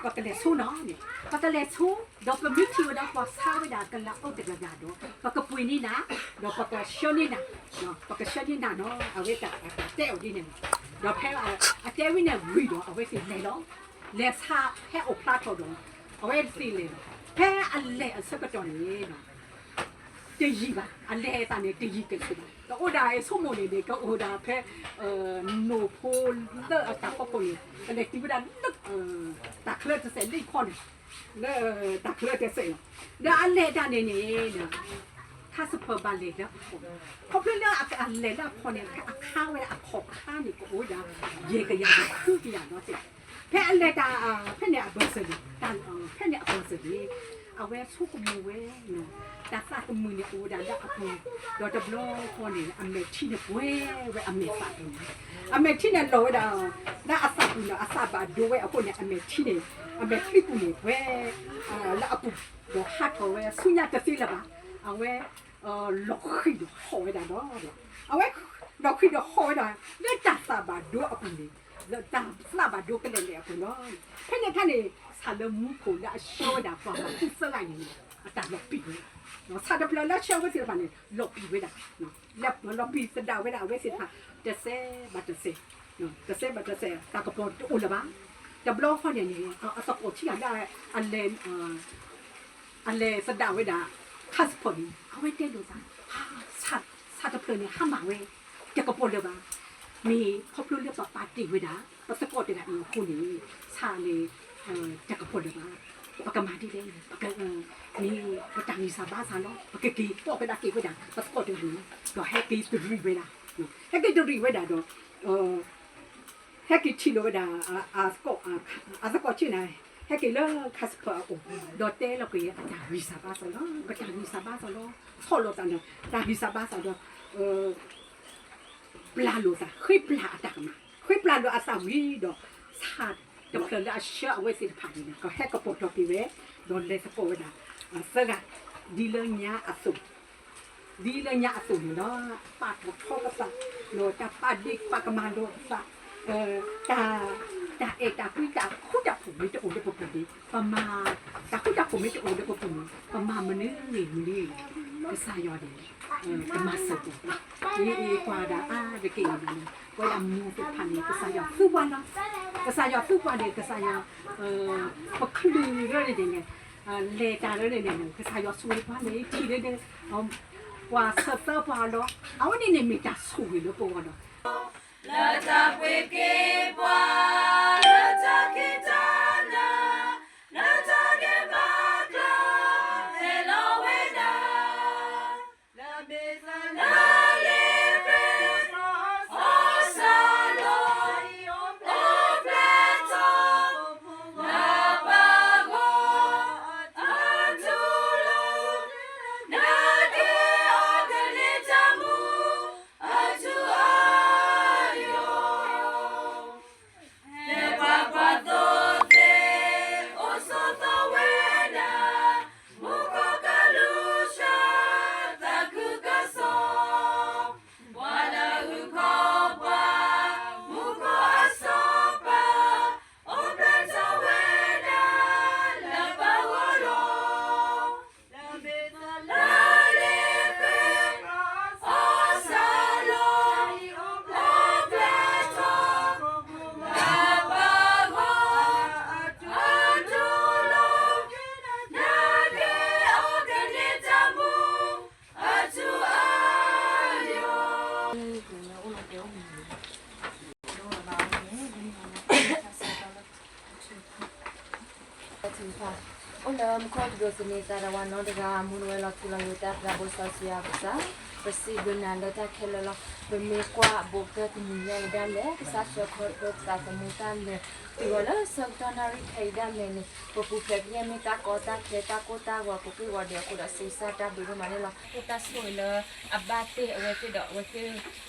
ပကလဲၤဆိနီၤန့ၣ်, ပကလဲၤဆိ, ဒီးပမ့ၢ်ထံၣ်ဝဲဒၣ်ပှၤဆါဝဲဒၣ်ကလးအိၣ်တဂၤဂၤဒီး ပကပှ့ၤန့ၢ်နၤ, ဒီးပကဆှၢန့ၢ်နၤ, ပကဆှၢန့ၢ်နၤနီၤ, အဝဲတၢ်တဲအီၤဒ်န့ၣ်လီၤ. ဒီးဖဲအတဲဝဲန့ၣ်ဝံၤဒီး အဝဲသ့ၣ်လဲၤလီၤ, လဲၤဆါဟဲအိၣ်ဖျါထီၣ်ဒီး အဝဲသ့ၣ်လဲၤလီၤ. ဖဲအလဲၤအဆၢကတီၢ်န့ၣ် တယံာ်ဘၣ်, အလဲၤအသးန့ၣ် တယံာ်ကဆိးဘၣ်, တအိၣ်ဒၣ်ဆိကမိၣ်န့ၣ်န့ၣ် ကအိၣ်ဒၣ်ဖဲ နိၣ်ဖိလၢအတၢ်ဖီခိၣ်န့ၣ် ကလဲၤတုၤဝဲဒၣ်လၢ တၢ်ချၢတစဲးလၢခီန့ၣ်, လၢတၢ်ချၢတစဲးလီၤ. ဒီးအလဲၤတၢ်န့ၣ်န့ၣ် ခါစဖၢၣ်ဘၣ်လဲၤလၢအခီၣ်, ခီဖျိလၢအလဲၤလၢအခီၣ်န့ၣ် အခါဝဲဒၣ်အခီၣ်ခါန့ၣ် ကအိၣ်ဝဲဒၣ် ယဲၢ်ကယၤဒီးဃုကယၤနီၤစ့ၢ်, ဖဲအလဲၤတၢ် ဖဲန့ၣ်အဘၢၣ်စၢၤန့ၣ်, ဖဲန့ၣ်အဘၢၣ်စၢၤန့ၣ် အဝဲဆိကမိၣ်ဝဲ တၢ်သးတမုာ်န့ၣ်အိၣ်ဝဲဒၣ်လၢအပူၤ, ဒီးတဘျီဃီန့ၣ် အမဲာ်ထံန့ၣ်ပှဲၤဝဲအမဲာ်သးပူၤန့ၣ်, အမဲာ်ထံန့ၣ်လီၤဝဲဒၣ် လၢအသးပူၤန့ၣ် အသးဘၣ်ဒိဝဲအဃိန့ၣ် အမဲာ်ထံန့ၣ်, အမဲာ်ချံပူၤန့ၣ်ပှဲၤ လၢအပူၤ, ဒီးဟးထီၣ်ဝဲဆူညါတသ့လၢၤဘၣ်, အဝဲ လီၤဃံၤဒီးဟီၣ်ဝဲဒၣ်လီၤ. အဝဲ လီၤဃံၤဒီးဟီၣ်ဝဲဒၣ် လၢတၢ်သးဘၣ်ဒိအပူၤန့ၣ်, လၢတၢ်သးဘၣ်ဒိကလဲာ်လဲာ်အပူၤလီၤ. ဖဲန့ၣ်အခါန့ၣ် ဆၣ်လၢမူခိၣ်လၢအဆှၢဝဲဒၣ်ပှၤဘၣ်ကူသၢဂၤန့ၣ် အတၢ်လီၤပံာ်ဝဲ, ဆၣ်တဖျၢၣ်လၢအဆှၢဝဲသ့ၣ်တဖၣ်န့ၣ် လီၤပံာ်ဝဲဒၣ်, လီၤပံာ်သဒၣ်ဝဲဒၣ်အဝဲသ့ၣ်တဖၣ် တစဲးဘၣ်တစဲး, တစဲးဘၣ်တစဲး တၢ်ကပီၤတအိၣ်လၢၤဘၣ်. တဘျီဃီန့ၣ်န့ၣ် အသကိးဆံးဂၤလၢအလဲၤ အလဲၤသဒၣ်ဝဲဒၣ် ခါစဖီၣ်န့ၣ် အဝဲတဲလိာ်သး, ဆၣ်, ဆၣ်တဖျၢၣ်န့ၣ် ဟါမၢ်ဝဲ တကပီၤလၢၤဘၣ်. မ့ၢ်ခီဖျိလၢပပာ်တ့ၢ်ဝဲဒၣ် ပသကိးတဂၤအံၤအဃိန့ၣ် ဆၣ်န့ၣ် တကပီၤလၢၤဘၣ်. ပကမၤဒ်လဲၣ်, မ့ၢ်ပတၢ်ဂံၢ်စၢ်ဘါစၢ်လီၤ. ပကက့ၤပိာ်ကဒါက့ၤဝဲဒၣ် ပသကိးတဂၤန့ၣ် ဒီးဟဲက့ၤတရံးဝဲဒၣ်, ဟဲက့ၤတရံးဝဲဒၣ်ဒီး ဟဲက့ၤထံၣ်လိာ်ဝဲဒၣ် အသကိးဆံးန့ၣ်, ဟဲက့ၤလၢခါစဖီၣ်အအိၣ် ဒီးတဲလီၤက့ၤအတၢ်ဂံၢ်စၢ်ဘါစၢ်လီၤ. ပတၢ်ဂံၢ်စၢ်ဘါစၢ်လီၤ. ဆီၣ်လီၤသးန့ၣ် တၢ်ဂံၢ်စၢ်ဘါစၢ်ဒီး ပျၢ်လိာ်သး, ဃ့ပျၢ်အတၢ်ကမၣ်, ဃ့ပျၢ်လိာ်အသးဝံၤဒီး ဆၣ်တဖျၢၣ်လၢအဆှၢအဝဲသ့ၣ်တဖၣ်န့ၣ် ကဟဲကပီၤထီၣ်က့ၤဝဲ, ဒီးလဲၤသကိးဝဲဒၣ် သၢဂၤ, ဒ်လၢညါအသိး ဒ်လၢညါအသိးန့ၣ်လီၤ. ပာ်ထီၣ်ထီကစၢ်, ဒီးတၢ်ပာ်ဒ့ၣ်ပာ်ကမၣ်လိာ်ကစၢ်, တၢ်အဲၣ်တၢ်ကွံတၢ်ဃူတၢ်ဖိးမ့ၢ်တအိၣ်လၢပပူၤန့ၣ်, ပမၤ, တၢ်ဃူတၢ်ဖိးမ့ၢ်တအိၣ်လၢပပူၤန့ၣ် ပမၤမနုၤဂ့ၤမနုၤဂ့ၤ, ကစၢ်ယွၤန့ၣ် ကမၤစၢၤပှၤ, အံၤကွၢ်ဒၣ်အါတက့ၢ်န့ၣ် ပဝဲဒၣ်မိၢ်သ့ၣ်တဖၣ်န့ၣ် ကစၢ်ယွၤသူပှၤလီၤ. ကစၢ်ယွၤသူပှၤန့ၣ် ကစၢ်ယွၤ ပချုးလၢန့ၣ်န့ၣ်, လဲၤတၢ်လၢန့ၣ်န့ၣ် ကစၢ်ယွၤဆိၣ်ဂ့ၤပှၤန့ၣ် ထံၣ်လၢန့ၣ်, ပှၤဆၢသၢပှၤလီၤ. အဝဲန့ၣ်န့ၣ်မ့ၢ်တၢ်ဆိၣ်ဂ့ၤလၢပဂီၢ်လီၤ. လၢတၢ်ပှ့ၤက့ၤပှၤ, လၢတၢ်ခံးတၢ်နၤ, လၢတၢ်ဒဲးဘးကျါ, ဟဲလီၤဝဲဒၣ် လၢလ့ပှဲၤ, အီၣ်စၢ်လီၤ, အိၣ်ဖျဲၣ်ထီၣ်, လၢပဂီၢ်, အတူၢ်လိာ်, နက့ၤအီၤကန့ၢ်တၢ်မူ, အထူအယိာ်. အိၣ်လၢမူခိၣ်ကဒိးသန့ၤသးဒီးဝၤနီတဂၤ မူနဝဲလီၤထူလီၤယိာ်တၢ်သရၣ်ဘိစီဆှံယွၤကစၢ်, ပစံးဘျုးနၤလၢတၢ်ခဲလၢာ်လီၤ. ပမ့ၢ်ကွၢ်ဘူးကတၢၢ်တနံၤညါအံၤဒၣ်လဲာ် ကစၢ်ဆှၢခီဖျိပသးသမူတၢ်လဲၤတုၤဝဲလၢဆၢကတီၢ်နၣ်ရံၣ်ခဲအံၤဒၣ်လဲာ်န့ၣ် ပပူၤဖျဲးကယဲၢ်မ့ၢ်တၢ်ကီတၢ်ခဲတၢ်ကိၢ်တၢ်ဂီၤ ပဂံၢ်ဂီၤဒဲးအဃိဒီး စံးကစၢ်တၢ်ဘျုးဒိၣ်မးန့ၣ်လီၤ. တၢ်ဆိၣ်ဂ့ၤလၢအဘၣ်တ့ၢ်အဝဲသ့ၣ်ဒီးအဝဲသ့ၣ်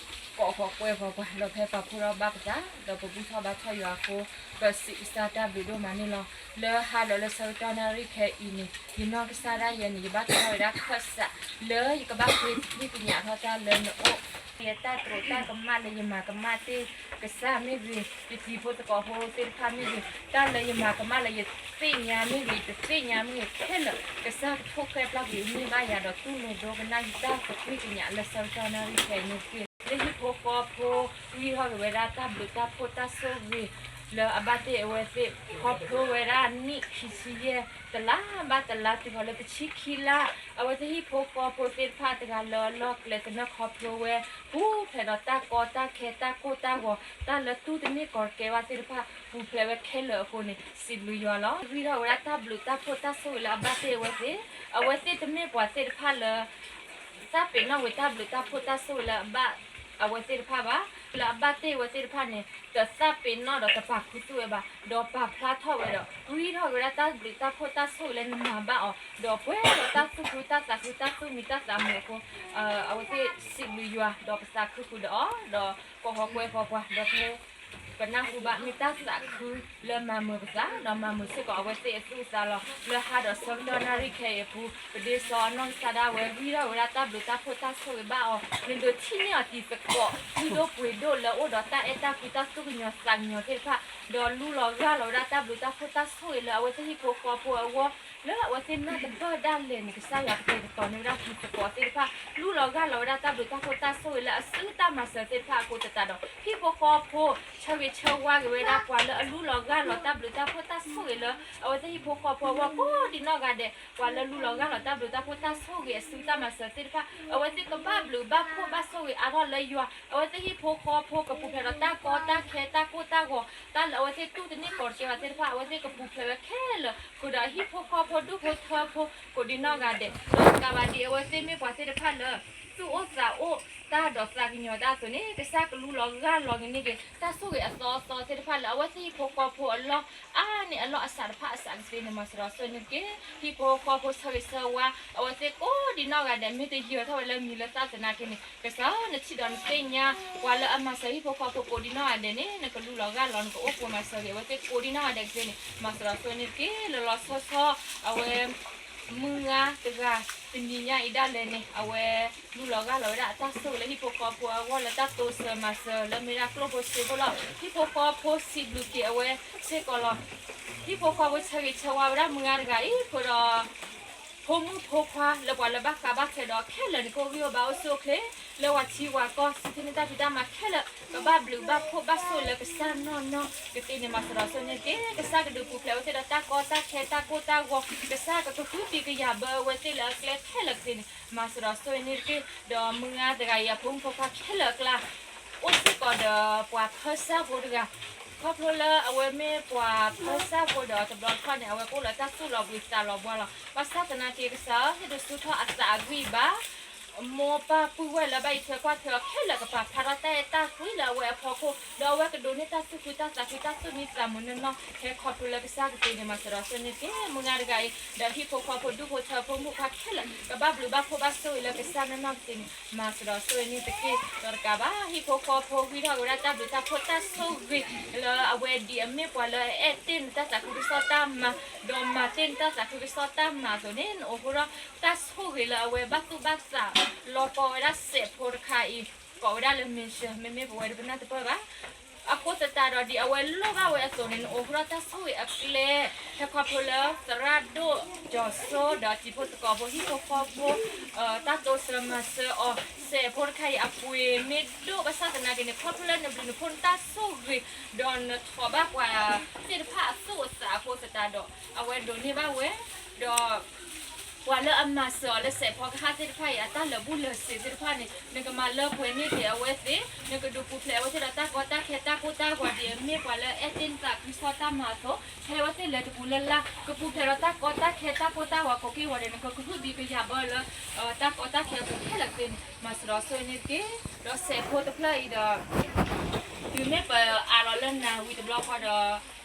ကိးဃီၤကွဲဃီၤပှၤ ဒီးဖဲပာ်ဖှိၣ်ထီၣ်ဘၣ်ပသး ဒီးပဘူၣ်ထီၣ်ဘါထီၣ်ယွၤအဃိ ပစံးကစၢ်တၢ်ဘျုးဒိၣ်မးန့ၣ်လီၤ. လၢဟါဒီးလၢဆၢကတီၢ်နၣ်ရံၣ်ခဲအံၤန့ၣ် ယနီၢ်ကစၢ်ဒၣ်ယဲန့ၣ် ယဘၣ်ထွဲဝဲဒၣ်ခၢၣ်စး လၢယကဘၣ်ဃ့ကညးထီၣ်တၢ်လၢနအိၣ် ယတၢ်သရူးတၢ်ကမၣ်လၢယမၤကမၣ်တ့ၢ် ကစၢ်မ့ၢ်ဂ့ၤ ယတံၤဖိသကိးဖိသ့ၣ်တဖၣ်မ့ၢ်ဂ့ၤ တၢ်လၢယမၤကမၣ်လၢယသ့ၣ်ညါမ့ၢ်ဂ့ၤ တသ့ၣ်ညါမ့ၢ်ဂ့ၤ ခဲလၢာ် ကစၢ်ကထိၣ်ဃဲပျၢ်ကွံာ်န့ၢ်ဘၣ်ယၤဒီး တူၢ်လိာ်ဒိကနၣ်ယတၢ်သရူးကညးလၢဆၢကတီၢ်နၣ်ရံၣ်ခဲအံၤန့ၣ်တက့ၢ်. လၢဟံၣ်ဖိဃီဖိ ဂံၢ်ထီၣ်က့ၤဝဲဒၣ်တၢ်ဘျုးတၢ်ဖှိၣ်တၢ်ဆိၣ်ဂ့ၤ လၢအဘၣ်တ့ၢ်အဝဲသ့ၣ် ခီဖျိဝဲဒၣ်နံၣ်ခံဆံယဲၢ် တလါဘၣ်တလါ တုၤဃီၤလၢတဆံခံလါ အဝဲသ့ၣ်ဟံၣ်ဖိဃီဖိသ့ၣ်တဖၣ်တဂၤလၢအလီၢ်ကျဲသနၢၣ်ခီဖျိဝဲ ပူၤဖျဲးဒီးတၢ်ကီတၢ်ခဲတၢ်ကိၢ်တၢ်ဂီၤ တၢ်လၢတူၢ်တန့ၢ်ကီၢ်တကဲဘၣ်သ့ၣ်တဖၣ် ပူၤဖျဲးဝဲခဲလၢာ်အဃိန့ၣ် စံးဘျုးယွၤလီၤ. ဂံၢ်ထီၣ်ဝဲဒၣ်တၢ်ဘျုးတၢ်ဖှိၣ်တၢ်ဆိၣ်ဂ့ၤလၢအဘၣ်တ့ၢ်အဝဲသ့ၣ် အဝဲသ့ၣ်တမ့ၢ်ပှၤသ့ၣ်တဖၣ်လၢ သးပ့ၤနီၣ်ဝဲတၢ်ဘျုးတၢ်ဖှိၣ်တၢ်ဆိၣ်ဂ့ၤလၢအဘၣ်အဝဲသ့ၣ်တဖၣ်ဘၣ်. လၢအဘၣ်တ့ၢ်အဝဲသ့ၣ်တဖၣ်န့ၣ် တသးပ့ၤနီၣ်ဒီးတပာ်ခူသူၣ်ဝဲဘၣ် ဒီးပာ်ဖျါထီၣ်ဝဲဒီး ဂံၢ်ထီၣ်က့ၤဝဲဒၣ်တၢ်ဘျုးတၢ်ဖှိၣ်တၢ်ဆိၣ်ဂ့ၤလၢနမၤဘၣ်အီၤ ဒီးပှဲၤဒီးတၢ်သူၣ်ခုသးခုတၢ်သူၣ်မံတၢ်သးမုာ်အဃိ အဝဲသ့ၣ်စံးဘျုးယွၤ ဒီးပသးခုဃုာ်ဒီးအီၤ ဒီးကိးဃီၤကွဲဃီၤပှၤ ဒီးဖဲ ပနၢ်ဟူဘၣ်မ့ၢ်တၢ်သးခုလၢမၤမုာ်ပသး ဒီးမၤမုာ်စ့ၢ်ကီးအဝဲသ့ၣ်အသူၣ်အသးလီၤ. လၢဟါဒီးဆၢကတီၢ်နၣ်ရံၣ်ခဲအံၤအပူၤ ပဒ့စီအနီၢ်ကစၢ်ဒၣ်ဝဲ ဂံၢ်ထီၣ်ဝဲဒၣ်တၢ်ဘျုးတၢ်ဖှိၣ်တၢ်ဆိၣ်ဂ့ၤဘၣ်အီၤ နဒုးထံၣ်န့ၢ်အီၤတံၤသကိး လုၢ်ဒိၣ်ပှ့ၤဒိၣ်လၢအအိၣ်ဒီးတၢ်အဲၣ်တၢ်ကွံတၢ်သူၣ်ကညီၤသးကညီၤသ့ၣ်တဖၣ် ဒီးလူလီၤဂၢ်လီၤဝဲဒၣ်တၢ်ဘျုးတၢ်ဖှိၣ်တၢ်ဆိၣ်ဂ့ၤလၢအဝဲသ့ၣ်ဟံၣ်ဖိဃီဖိအဂီၢ် လၢအဝဲသ့ၣ်နၢ်တပၢၢ်ဒၣ်လဲာ်န့ၣ် ကစၢ်ယွၤကတဲာ်ကတီၤန့ၢ်ဝဲဒၣ်တံၤသကိးသ့ၣ်တဖၣ် လူလီၤဂၢ်လီၤဝဲဒၣ်တၢ်ဘျုးတၢ်ဖှိၣ်တၢ်ဆိၣ်ဂ့ၤလၢအစုတၢ်မၤစၢၤသ့ၣ်တဖၣ်အဃိသတးဒီး ဟံၣ်ဖိဃီဖိ ဆၢဂ့ၤဆၢဝါက့ၤဝဲဒၣ်ပှၤလၢအလူလီၤဂၢ်လီၤတၢ်ဘျုးတၢ်ဖှိၣ်တၢ်ဆိၣ်ဂ့ၤလၢ အဝဲသ့ၣ်ဟံၣ်ဖိဃီဖိအဂီၢ်ကိးဒံးနီၢ်ဂၤဒဲး ပှၤလၢလူလီၤဂၢ်လီၤတၢ်ဘျုးတၢ်ဖှိၣ်တၢ်ဆိၣ်ဂ့ၤအစုတၢ်မၤစၢၤသ့ၣ်တဖၣ် အဝဲသ့ၣ်ကဘၣ်ဘျုးဘၣ်ဖှိၣ်ဘၣ်ဆိၣ်ဂ့ၤအါထီၣ်လၢယွၤ အဝဲသ့ၣ်ဟံၣ်ဖိဃီဖိကပူၤဖျဲးဒီးတၢ်ကီတၢ်ခဲတၢ်ကိၢ်တၢ်ဂီၤ တၢ်လၢအဝဲသ့ၣ်တူၢ်တန့ၢ်ကီၢ်တကဲဘၣ်သ့ၣ်တဖၣ် အဝဲသ့ၣ်ကပူၤဖျဲးဝဲခဲလၢာ် ဃုာ်ဒီးဟံၣ်ဖိဃီဖိဒူၣ်ဖိထၢဖိ ကိးဒံးနီၢ်ဂၤဒဲး ဒီးတကးဘၣ်ဒံး အဝဲသ့ၣ်မ့ၢ်ပှၤသ့ၣ်တဖၣ်လၢ သူၣ်အိၣ်သးအိၣ်တၢ်ဒီးသးကညီၤတၢ်အသိးန့ၣ် ကစၢ်ကလူလီၤဂၢ်လီၤက့ၤန့ၢ်က့ၤ တၢ်ဆိၣ်ဂ့ၤအသီအသီသ့ၣ်တဖၣ်လၢအဝဲသ့ၣ်ဟံၣ်ဖိဃီဖိအလီၢ် အါန့ၢ်အလီၢ်အစးတဖၣ်အစးကသ့န့ၣ် မၤစၢၤဒီးဆိၣ်ဂ့ၤန့ၢ်တက့ၢ်. ဟံၣ်ဖိဃီဖိဆၢဂ့ၤဆၢဝါ အဝဲသ့ၣ်ကိးဒံးနီၢ်ဂၤဒဲး မ့ၢ်တယၢၤထီၣ်ဝဲလၢမံၤလၢသၣ်သနာ်က့န့ၣ် ကစၢ်နထံၣ်ဒီးနသ့ၣ်ညါ ပှၤလၢအမၤစၢၤဟံၣ်ဖိဃီဖိကိးဒံးနီၢ်ဂၤဒဲးန့ၣ် နကလူလီၤဂၢ်လီၤ နကအိၣ်ပိၤမၤစၢၤက့ၤ အဝဲသ့ၣ်ကိးဒံးနီၢ်ဂၤဒဲးကသ့န့ၣ် မၤစၢၤဒီးဆိၣ်ဂ့ၤန့ၢ်တက့ၢ်. လီၤလီၤဆီဆီ အဝဲ မုၢ်ဂၤတဂၤ တနံၤညါအံၤဒၣ်လဲာ်န့ၣ် အဝဲ လူလီၤဂၢ်လီၤဝဲဒၣ်အတၢ်ဆိၣ်ဂ့ၤလၢဟံၣ်ဖိဃီဖိအဂီၢ် လၢတၢ်တိစၢၤမၤစၢၤလၢမ့ၢ်ဒၣ်ကျိၣ်ဖိစ့ဖိလီၤ. ဟံၣ်ဖိဃီဖိစံးဘျုးက့ၤအဝဲစ့ၢ်ကီးလီၤ. ဟံၣ်ဖိဃီဖိဆၢဂ့ၤဆၢဝါဝဲဒၣ်မုၢ်ဂၤတဂၤအံၤ ဃုာ်ဒီး ဖိမုၣ်ဖိခွါလၢပှၤလၢဘၣ်ဃးဘၣ်ထွဲဒီးခဲလၢာ်န့ၣ် ကအိၣ်ဂံၢ်အိၣ်ဘါအိၣ်ဆူၣ်အိၣ်ချ့ လၢပှၤထံပှၤကီၢ် စံးထံၣ်န့ၢ်တၢ်ဖံးတၢ်မၤခဲလၢာ် ကဘၣ်ဘျုးဘၣ်ဖှိၣ်ဘၣ်ဆိၣ်ဂ့ၤလၢကစၢ်နီၢ်နီၢ်ကသ့န့ၣ် မၤစၢၤဒီးဆိၣ်ဂ့ၤန့ၢ်တက့ၢ်. ကစၢ်ကဒုးပူၤဖျဲးဝဲသ့ၣ်ဒီးတၢ်ကီတၢ်ခဲတၢ်ကိၢ်တၢ်ဂီၤ ကစၢ်ကကဟုဘံၣ်ကယာ်ဘၢဝဲသ့ၣ်လၢအကျဲခဲလၢာ်ကသ့န့ၣ် မၤစၢၤဒီးဆိၣ်ဂ့ၤန့ၢ်တက့ၢ်. ဒီးမုၢ်ဂၤတဂၤအံၤအဖိမုၣ်ဖိခွါခဲလၢာ်အကျါ အိၣ်စ့ၢ်ကီးဒီးပှၤဖၢဆၣ်ဖိတဂၤ ခီဖျိလၢအဝဲမ့ၢ်ပှၤဖၢဆၣ်ဖိဒီးတဘျီတခီၣ်န့ၣ် အဝဲကအိၣ်လၢတၢ်သူၣ်လီၤဘှံးသးလီၤဘှါလီၤ. ဘၣ်ဆၣ်သနာ်က့ ကစၢ်ဧၢ ဟ့ၣ်ဒုးဆူၣ်ထီၣ်အသးအဂံၢ်ဘါ မိၢ်ပၢ်ပုၢ်ဝဲၢ်လၢဘၣ်အံးထွဲကွၢ်ထွဲအီၤခဲလၢာ် ကပာ်ဖျါထီၣ်တၢ်အဲၣ်တၢ်ကွံလၢအဝဲအဖီခိၣ် ဒီးအဝဲကဒိးန့ၢ်တၢ်သူၣ်ခုသးခုတၢ်သူၣ်မံသးမုာ်နီၢ်နီၢ် ဟဲခီဖျိလၢကစၢ်ကသ့န့ၣ် မၤစၢၤဒီးဆိၣ်ဂ့ၤန့ၢ်တက့ၢ်. မုၢ်ဂၤတဂၤအံၤ ဒီးဟံၣ်ဖိဃီဖိဒူၣ်ဖိထၢဖိမုၣ်ဖိခွါခဲလၢာ် ကဘၣ်ဘျုးဘၣ်ဖှိၣ်ဘၣ်ဆိၣ်ဂ့ၤလၢကစၢ်နီၢ်နီၢ်ကသ့န့ၣ် မၤစၢၤဒီးဆိၣ်ဂ့ၤန့ၢ်တက့ၢ်. ဒီးတကးဘၣ် ဟံၣ်ဖိဃီဖိဂံၢ်ထီၣ်က့ၤဝဲဒၣ်တၢ်ဘျုးတၢ်ဖှိၣ်တၢ်ဆိၣ်ဂ့ၤ လၢအဝဲဒ်အမ့ၢ်ပှၤလၢအအဲၣ်တ့ၢ်နတၢ်သးခုကစီၣ်တၢ်မၤ ဒီးမၤတ့ၢ်နတၢ်သးခုကစီၣ်တၢ်မၤအသိးန့ၣ် နအိၣ်ဃုာ်ဒီးတၢ်ဆိၣ်ဂ့ၤလၢအဝဲဘၣ်သူၣ်ဘၣ်သး လီၤကီဝဲဒၣ်စဲးဖိတခါအံၤ ကိးဝဲဒၣ်လၢ မ့ၢ်စၢၤ မ့မ့ၢ်ပဝဲဒၣ်ပနၢ်တပၢၢ်ဘၣ် အဃိသတးဒီးဒ်အဝဲလိၣ်ဘၣ်ဝဲအသိးန့ၣ် နအိၣ်ဃုာ်ဒီးတၢ်ဆိၣ်ဂ့ၤအကျဲ ဟဲခီဖျိလၢသရၣ်ဒိၣ် ကၠီၤစိ ဒီးတံၤဖိသကိးဖိဟံၣ်ဖိဃီဖိ တၢ်တိစၢၤမၤစၢၤအီၤ စဲးဖိတခါအံၤအပှ့ၤမ့ၢ်ဒိၣ်ဘၣ်ဆၣ်သနာ်က့န့ၣ် ခီဖျိလၢနဘျုးနဖှိၣ်နတၢ်ဆိၣ်ဂ့ၤ ဒီးနထီၣ်ဘၣ်ပှၤသ့ၣ်တဖၣ်အသူၣ်အသးအဃိသတးဒီး အဝဲဒိးန့ၢ်ဘၣ်ဝဲ ဒီး ပှၤလၢအမၤစၢၤအီၤလၢစဲးဖီကဟၣ်သ့ၣ်တဖၣ်အံၤ အတၢ်လၢာ်ဘူၣ်လၢာ်စ့ၤသ့ၣ်တဖၣ်န့ၣ် နကမၤလၢပှဲၤန့ၢ်က့ၤအဝဲသ့ၣ်, နကဒုးပူၤဖျဲးအဝဲသ့ၣ်ဒီးတၢ်ကီတၢ်ခဲတၢ်ကိၢ်တၢ်ဂီၤဒ်အမ့ၢ် ပှၤလၢအဲၣ်တ့ၢ်နသးခုကစီၣ်တၢ်မၤအသိး, ဟဲအဝဲသ့ၣ်လဲၤတပူၤလၢ်လၢ် ကပူၤဖျဲးဒီးတၢ်ကီတၢ်ခဲတၢ်ကိၢ်တၢ်ဂီၤကိးက့ၢ်ဂီၤဒီး နကကဟုၣ်ဒံးကယၤဘၢလၢ တၢ်ကီတၢ်ခဲအပူၤခဲလၢာ်သ့န့ၣ် မၤစၢၤဒီးဆိၣ်ဂ့ၤန့ၣ်တက့ၢ်. ဒီးစဲးဖိတဖျၢၣ်အံၤဒီး တုၤမ့ၢ်ပအးလီၤလၢနၤဝံၤတဘျီ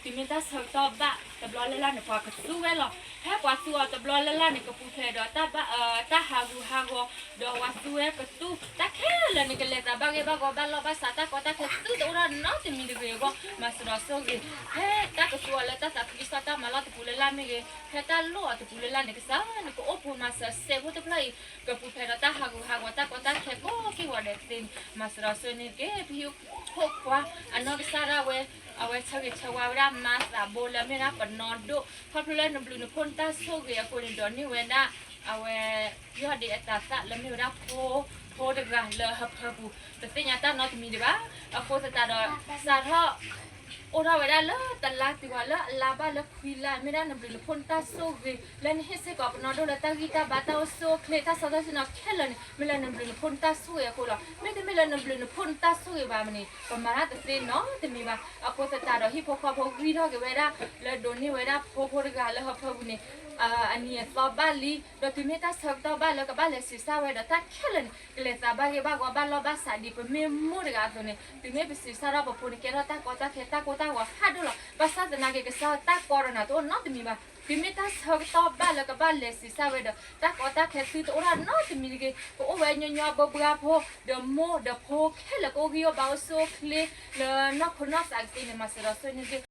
ဃီဒီး တုၤမ့ၢ်တၢ်ဆၢကတီၢ်ဘၣ်တဘျီလၢ်လၢ်န့ၣ် ပှၤကသူဝဲလီၤ. ဖဲပှၤသူအီၤတဘျီလၢ်လၢ်န့ၣ် ကပူၤဖျဲးဒီးတၢ်ဟးဂူာ်ဟးဂီၤ, ဒီးပှၤသူဝဲကသူ တၢ်ခဲလၢာ်န့ၣ် ကလဲၤသးဘၣ်ဂ့ၢ်ဘၣ်ဂီၤ ဘၣ်လီၢ်ဘၣ်စး တၢ်ကီတၢ်ခဲသုတအိၣ်ထီၣ်နီတမံၤတဂ့ၤအဂီၢ် မၤစၢၤဒီးဆိၣ်ဂ့ၤ. ဖဲတၢ်ကသူအီၤလၢတၢ်သးခုကစီၣ်တၢ်မၤလီၢ်တပူၤလၢ်လၢ်မ့ၢ်ဂ့ၤ, ဖဲတၢ်လိၣ်အီၤတပူၤလၢ်လၢ်န့ၣ် ကစၢ်နကအိၣ်ဖိမၤစၢၤစဲးဖိတဖျၢၣ်အံၤ ကပူၤဖျဲးဒီးတၢ်ဟးဂူာ်ဟးဂီၤ တၢ်ကီတၢ်ခဲကိးက့ၢ်ဂီၤဒီးသ့န့ၣ် မၤစၢၤဒီးဆိၣ်ဂ့ၤန့ၣ်တက့ၢ်. ပဟံၣ်ဖိခွါအနီၢ်ကစၢ်ဒၣ်ဝဲ အဝဲဆၢဂ့ၤဆၢဝါဝဲဒၣ်မါသးဘိလၢအမ့ၢ်ဝဲဒၣ်ပနီၢ်ဒိၣ် ခီဖျိလၢနဘျုးနဖှိၣ်နတၢ်ဆိၣ်ဂ့ၤအဃိန့ၣ် ဒိးန့ၢ်ဝဲဒၣ် အဝဲ ယီၢ်ဒ့အတၤသၣ်လၢမ့ၢ်ဝဲဒၣ်ဖိ ဖိတဂၤလၢဟၢဖၢပူၤ တသ့ၣ်ညါတၢ်နီတမံၤဒံးဘၣ်. အဃိသတးဒီး စးထီၣ် အိၣ်ထီၣ်ဝဲဒၣ်လၢတလါတုၤဃီၤလၢအလါဘၣ်လၢခွံလါ မ့ၢ်ဒၣ်နဘျုးနဖှိၣ်နတၢ်ဆိၣ်ဂ့ၤ လၢနဟ့ၣ်စ့ၢ်ကီးပနီၢ်ဒိၣ်လၢတၢ်ဂံၢ်တၢ်ဘါတၢ်အိၣ်ဆူၣ်အိၣ်ချ့ တၢ်စီတၢ်ဆှံနီၤခဲလၢာ်န့ၣ် မ့ၢ်လၢနဘျုးနဖှိၣ်နတၢ်ဆိၣ်ဂ့ၤအဃိလီၤ. မ့တမ့ၢ်လၢနဘျုးနဖှိၣ်နတၢ်ဆိၣ်ဂ့ၤဘၣ်မ့ၢ်န့ၣ် ပမၤတၢ်တသ့နီတမံၤဘၣ်. အဃိသတးဒီး ဟံၣ်ဖိဃီဖိဂံၢ်ထီၣ်က့ၤဝဲဒၣ် လၢဒိးန့ၢ်ဝဲဒၣ်ဖိဖိတဂၤလၢဟၢဖၢပူၤန့ၣ် အနံၤအသီဘၣ်လံ ဒီးတုၤမ့ၢ်တၢ်ဆၢကတီၢ်ဘၣ်လၢကဘၣ်လဲၤဆံးစၢ်ဝဲဒီးတၢ်ခဲလၢာ်န့ၣ် ကလဲၤသးဘၣ်ဂ့ၢ်ဘၣ်ဂီၤဘၣ်လီၢ်ဘၣ်စးဒ်ပမ့ၢ်မိၢ်တဂၤအသိးန့ၣ် တုၤမ့ၢ်ပဆံးစၢ်ထီၣ်ပဖိန့ၣ် ကဲထီၣ်တၢ်ကီတၢ်ခဲတၢ်ကိၢ်တၢ်ဂီၤဖးဒိၣ်လီၤ. ဘၣ်ဆၣ်သနာ်က့ ကစၢ်တၢ်ကီဒီးနၤတအိၣ်နီတမံၤဘၣ်. တုၤမ့ၢ်တၢ်ဆၢကတီၢ်ဘၣ်လၢကဘၣ်လဲၤဆံးစၢ်ဝဲဒီး တၢ်ကီတၢ်ခဲသုတအိၣ်ထီၣ်နီတမံၤတဂ့ၤ. ပအိၣ်ဝဲညီညီဘၢဘှါဖိ ဒီးမိၢ်ဒီးဖိခဲလၢာ်ကအိၣ်ဂံၢ်အိၣ်ဘါအိၣ်ဆူၣ်အိၣ်ချ့ လၢနီၢ်ခိနီၢ်သးကသ့န့ၣ် မၤစၢၤဒီးဆိၣ်ဂ့ၤန့ၣ်တက့ၢ်.